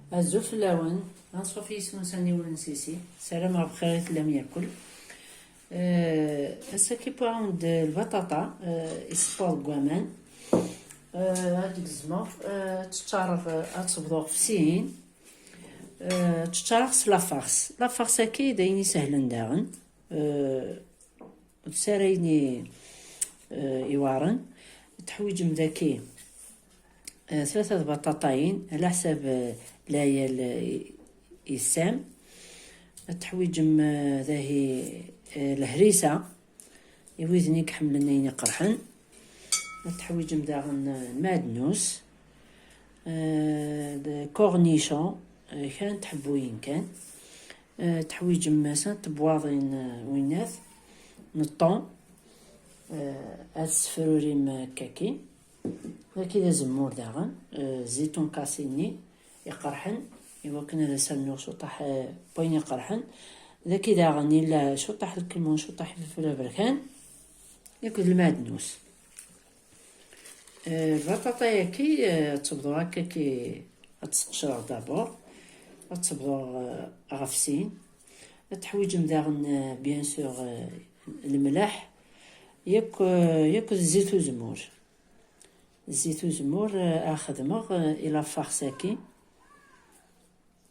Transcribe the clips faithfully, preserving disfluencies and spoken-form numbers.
Azul fell-awen, anṣuf yis-wen s aniwel n Sisi, ssarameɣ bxir i tellam yakul. Eh, ass-agi wwiɣ-awen-d lbaṭaṭa, eh, iṣeffer deg waman. Eh, ad d-gezmeɣ, eh, ad teččareḍ, eh, ad tebḍuɣ f sin. Eh, ad teččareɣ s la farce. La farce-agi d ayen isehlen daɣen. Eh, ur tesɛi ara ayen i, eh, iweɛren. Teḥwiǧem daki, eh, tlata tbaṭaṭayin, ɛla ḥsab, eh, lɛiyal, eh, i, i tesɛam. Ad teḥwiǧem, eh, dahi, eh, lehrisa, i widen i iḥemmlen ayen iqerḥen. Ad teḥwiǧem daɣen, eh, lmeɛdnus, eh, d cornichon, eh, kra n tḥebbuyin kan. Eh, teḥwiǧem snat tebwaḍin, eh, winnat n ṭṭun. Eh, ad tessefrurim, eh, akkaki. Wagi d azemmur daɣen, eh, zitun kasi-nni iqerḥen, iwakken ad as-rnuɣ cuṭaḥ, eh, n wayen iqerḥen. Daki daɣen yella cuṭaḥ lkemmun, cuṭaḥ ifelfel aberkan, akked lmeɛdnus. Eh, lbaṭaṭa-yaki, eh, ad tebḍu akkaki, ad tt-sqecreɣ d'abord, ad tebḍu, eh, ɣef sin. Ad teḥwiǧem daɣen, eh, bien sûr, eh, lemleḥ, yakk, eh, yakk d zzit uzemmur. Zzit uzemmur, eh, ad xedmeɣ, eh, i la farce-agi.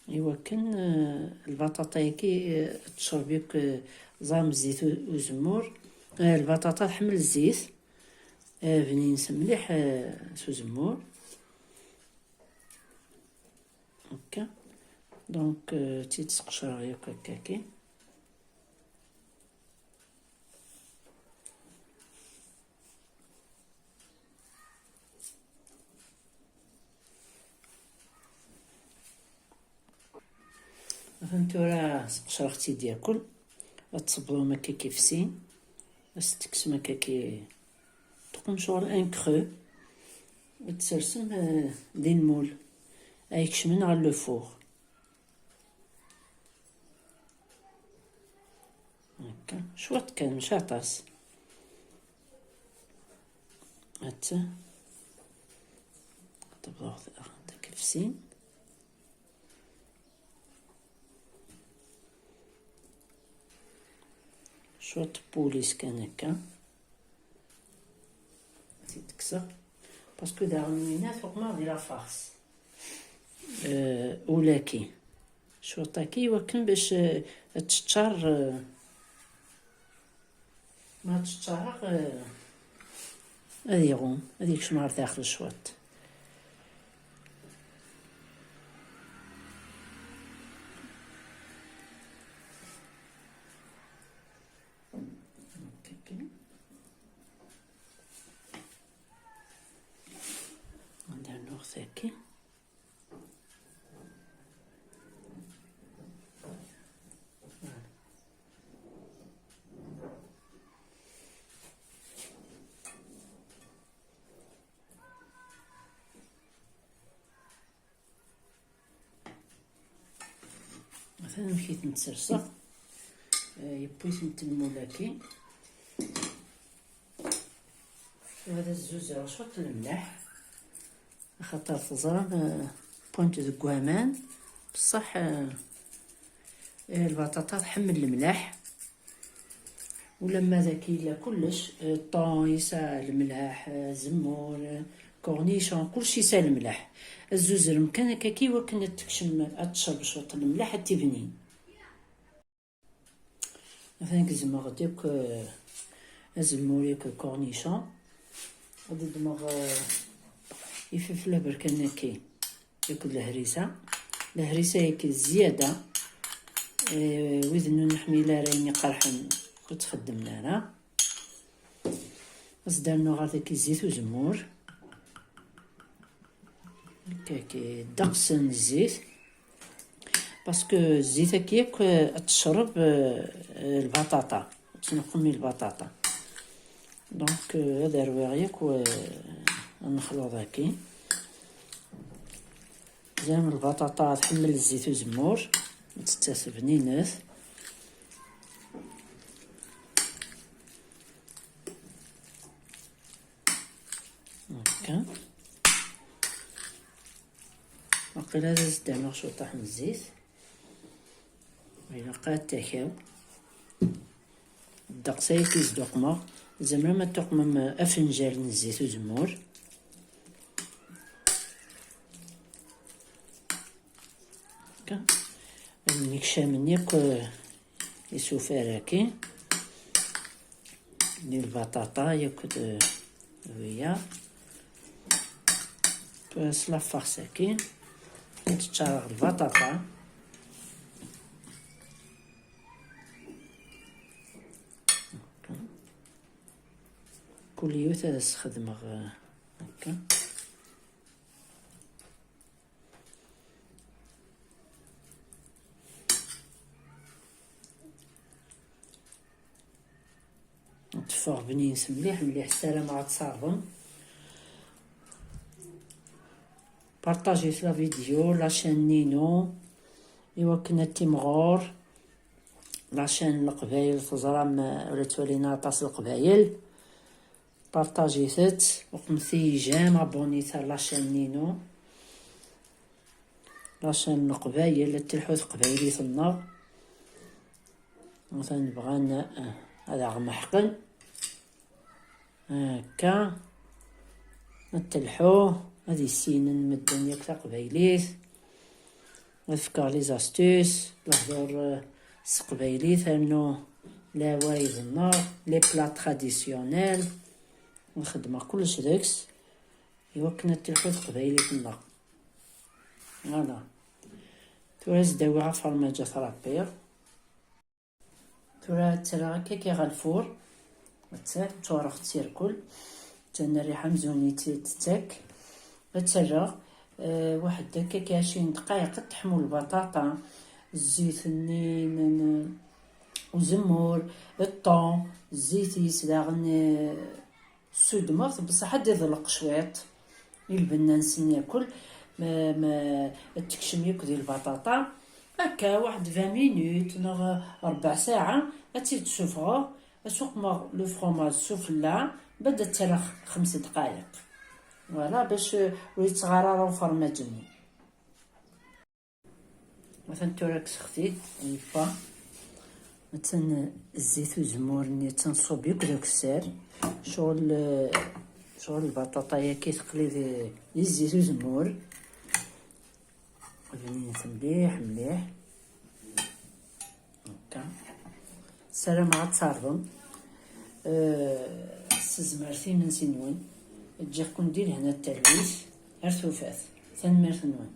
Iwakken, eh, lbaṭaṭa-agi, eh, tecreb yakk, eh, ẓer zzit u-, uzemmur. Eh, lbaṭaṭa tḥemmel zzit, eh, bnin-s mliḥ, eh, s uzemmur. Akka. Donc, eh, tt-id-sqecreɣ yakk akkaki. Atan tura sqecreɣ-tt-id yakul. Ad tṣebbḍem akka kif sin. Ad s-tekksem akka ki tqum ccɣel un creux. Ad tsersem, eh, di lmul. Ay kecmen ɣer le four. Akka, cwiṭ kan, mačči aṭas. Hatta. Tebḍa deg tefsin. Cwiṭ n wul-is kan akka. Ad t-id-kkseɣ. Parce que daɣen winna tuqmeɣ di la farce. Euh, ul-agi. Cwiṭ-agi iwakken bac, euh, ad teččar, euh, ma teččareɣ, euh, ad iɣum, ad ikcem ɣer daxel cwiṭ. Ad rnuɣ tagi. Atan amek i tent-serseɣ. Eh, yewwi-tent lmul-agi. Ad as-zuzeɣ cwiṭ lemleḥ, axaṭer teẓram, eh, wwant deg waman, bṣaḥ, eh, eh, lbaṭaṭa tḥemmel lemleḥ. Ulamma dagi yella kullec, eh, ṭṭun, yesɛa lemleḥ, eh, azemmur, eh, cornichon, kullec yesɛa lemleḥ. Ad tzuzrem kan akkaki iwakken ad tekcem, ad tecreb cwiṭ lemleḥ, ad tibnin. Atan gezmeɣ-d yakk, eh, azemmur yakk cornichon. Ad ddmeɣ, eh, ififel aberkan-agi. Akked lehrisa. Lehrisa-agi zzyada. Eh, wid ur neḥmil ara ayen iqerḥen, ur tt-xeddmen ara. Ad s-d-rnuɣ ɣer dagi zzit uzemmur. Akka, akka, ddeqs n zzit. Parce que zzit-agi yakk, eh, ad tecreb, eh, eh, lbaṭaṭa. Ad tneqqem i lbaṭaṭa. Donc, euh, ad rwiɣ yakk, euh, lmexluḍ-agi. Zam lbaṭaṭa tḥemmel zzit uzemmur, tettas bninet. Akka. Ad Qila ad as-d-rnuɣ cwiṭaḥ n zzit. Ilaq ad takaw. Ddeqs ay k-isduqmeɣ. Tzemrem ad tuqmem afenjal n zzit uzemmur. Akka. Ad nnekcamen yakk, eh, isufar-agi. Di lbaṭaṭa yakk d, eh, wiya. Tura s la farce-agi. Ad teččareɣ lbaṭaṭa. Kul yiwet ad as-xedmeɣ, eh, akka. Teffeɣ bnint mliḥ mliḥ, ssarameɣ ad tt-tɛerḍem. Partagit la vidéo, la chaîne-inu, i wakken ad timɣur. La chaîne n Leqbayel, teẓram, eh, ur la ttwalin aṭas Leqbayel. Partagit-tt, uqmet-iyi j'aime, abonnit ar la chaîne-inu. La chaîne n Leqbayel, ad telḥu teqbaylit-nneɣ. Atan bɣan, eh, ad aɣ-meḥqen. Akka. Ad telḥu, ad issinen medden yakk taqbaylit. Ad fkeɣ les astuces, lehdur, eh, s teqbaylit, rnu lɛwayed-nneɣ, les plats traditionnels. Nxeddmeɣ kullec deg-s, i wakken ad telḥu teqbaylit-nneɣ. Voilà. Tura ad s-d-awiɣ afermaǧ ad t-ṛebbiɣ. Tura ad tt-rreɣ akka kan ɣer lfur. Atta, ttwareɣ-tt irkul. Atan rriḥa amzun i tt-, tettak. Ad tt-rreɣ, eh, waḥed akka kan ɛecrin dqayeq ad teḥmu lbaṭaṭa. Zzit-nni n, n uzemmur, ṭṭon, zzit-is daɣen, eh, Sudmeɣ-t, bṣaḥ ad iḍleq cwiṭ i lbenna-nsen yakk, ma, ma ad tekcem yakk di lbaṭaṭa. Akka, waḥed vingt minutes neɣ ṛebɛa ssaɛa, ad tt-id-ssufɣeɣ, ad suqmeɣ le fromage s ufella, bad ad tt-rreɣ xems dqayeq. Voilà, bac ur yettɣar ara ufermaǧ-nni. Atan tura kkseɣ-t-id, yebba. Atan zzit uzemmur-nni, atan ṣṣub yakk d akessar. Ccɣel, ccɣel lbaṭaṭa-yagi teqli di, di zzit uzemmur. Bninet mliḥ, mliḥ. Akka. Ssarameɣ ad tɛerḍem, eh, s tezmert imensi-nwen. Ǧǧiɣ-ken di lehna d talwit. Ar tufat. Tanemmirt-nwen.